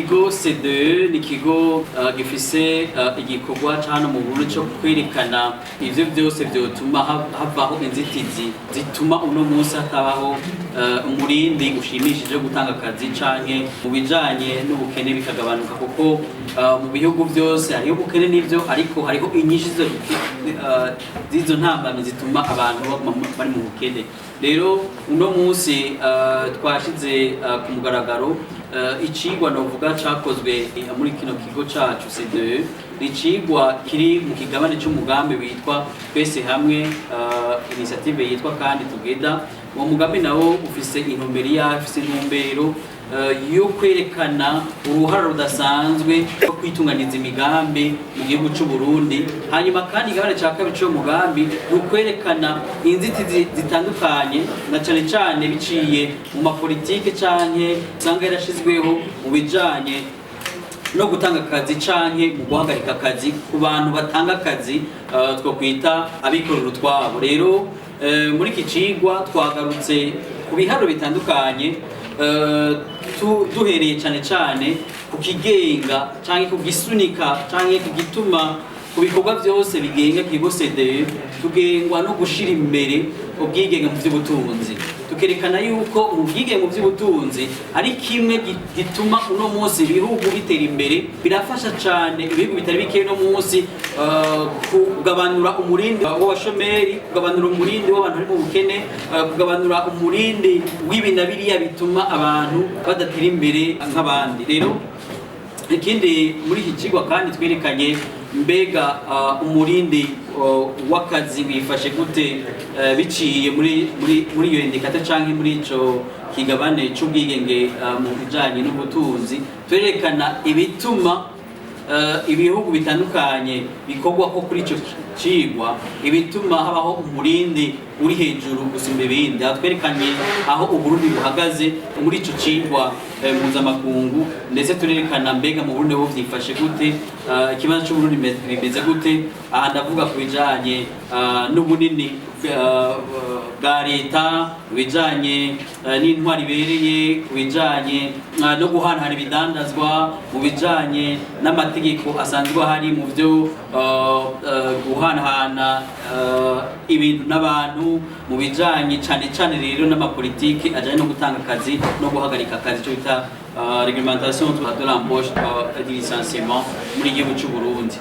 Ikigo CDE ni ikigo gifise igikorwa ca hano mu Burundi co kwerekana ivyo vyose vyotuma havaho inzitizi zituma uno munsi hatabaho umurindi ushimishije wo gutanga akazi, canke mu bijanye n'ubukene bikagabanuka, kuko mu bihugu vyose hariho ubukene n'ivyo, ariko hariho inyinshi z'izo ntambamyi zituma abantu baguma bari mu bukene. Rero uno munsi twashize ku mugaragaro icigwa novuga cakozwe muri kino kigo cacu CDE. Ni icigwa kiri mu kigabane c'umugambi witwa Twese Hamwe, initiative yitwa kandi Together. Uwo mugambi nawo ufise intumbero yayo, ufise intumbero yo kwerekana uruhara rudasanzwe rwo kwitunganiza imigambi mu gihugu c'u Burundi. Hanyuma kandi igabane ca kabiri c'uwo mugambi ni ukwerekana inzitizi zitandukanye, na cane cane biciye mu mapolitike canke usanga yarashizweho mu bijanye no gutanga akazi canke mu guhagarika akazi ku bantu batanga akazi, twokwita abikorera utwabo. Rero muri iki cigwa twagarutse ku biharuro bitandukanye, duhereye cane cane ku kigenga canke ku gisunika canke ku gituma ku bikorwa byose bigenga ikigo CDE. Tugengwa no gushira imbere ubwigenge mu by'ubutunzi, tukerekana yuko ubwigenge mu by'ubutunzi ari kimwe gituma uno munsi ibihugu bitera imbere. Birafasha cyane ibihugu bitari bike uno munsi kugabanura umurindi w'abashomeri, kugabanura umurindi w'abantu bari mu bukene, kugabanura umurindi w'ibi na biriya bituma abantu badatera imbere nk'abandi. Rero ikindi muri iki kigwa kandi twerekanye, mbega umurindi w'akazi wifashe gute biciye muri iyo indicateur canke muri ico kigabane c'ubwigenge mu bijanye n'ubutunzi. Twerekana ibituma ibihugu bitandukanye bikorwa ko kuri ico cigwa, ibituma habaho umurindi uri hejuru gusumba ibindi. Aho twerekanye aho Uburundi buhagaze muri ico cigwa mpuzamakungu, ndetse turerekana mbega mu Burundi ho vyifashe gute, ikibanza c'Uburundi bimeze gute. Aha ndavuga ku bijanye n'ubunini bwa leta, ku bijanye n'intwari ibereye, ku bijanye no guhanahana ibidandazwa, mu bijanye n'amategeko asanzwe ahari mu byo guhanahana ibintu n'abantu, mu bijanye cane cane rero n'amapolitike ajanye no gutanga akazi no guhagarika akazi, ico bita réglementation de l'embauche et du licenciement muri igihugu c'u Burundi.